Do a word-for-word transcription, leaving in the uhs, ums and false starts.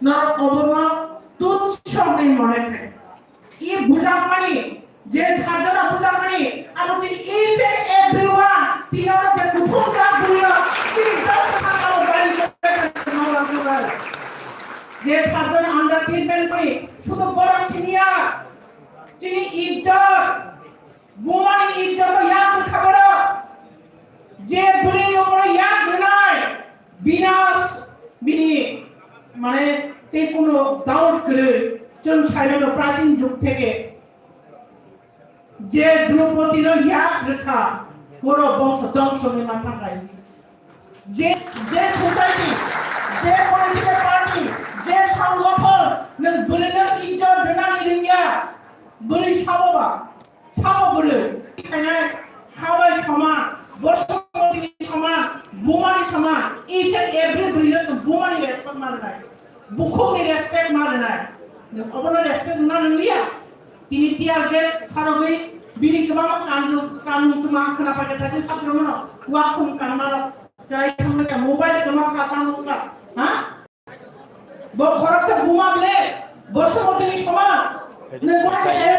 Norok obono tuchsok ni mone khe. I bujakmani, je sajona bujakmani, abo chini each and everyone, tino je kuthum jak buyo, tini jotto mano bari. Je sajona undertreatment kori, sudu borok siniya, chini ijjot, bumani ijjot yak rwkha borok. Je bwrwini uporo yak rwnai, binas bini, mane, tei kuno doubt kwrwi, chwng saimano prachin jug theke je Droupadi no yak rwkha, borok bongso dongso ni mantha kaisi. Je, je society, je political party, je songgothon nwng bwrwino ijjot rwnani rwngya, bwrwi sabo ba, sabo bwrwi khainai, habai soman, bosongni soman, bumani soman, each and every bwrwino chwng bumani respect ma rwnai, bukhukni respect ma rwnai. Nwng obono respect rwna nwngliya. Tini tear gas sarogwi bini kwbangma kanju, kanmung chuma khwna paikha thaisin satro mano, wakhum kanmarok, kwlai thangmani mobile kwma kha tamo wngkha, ha? Bo khoroksa buma ble, bo se bo tini soman. Nwng bo hai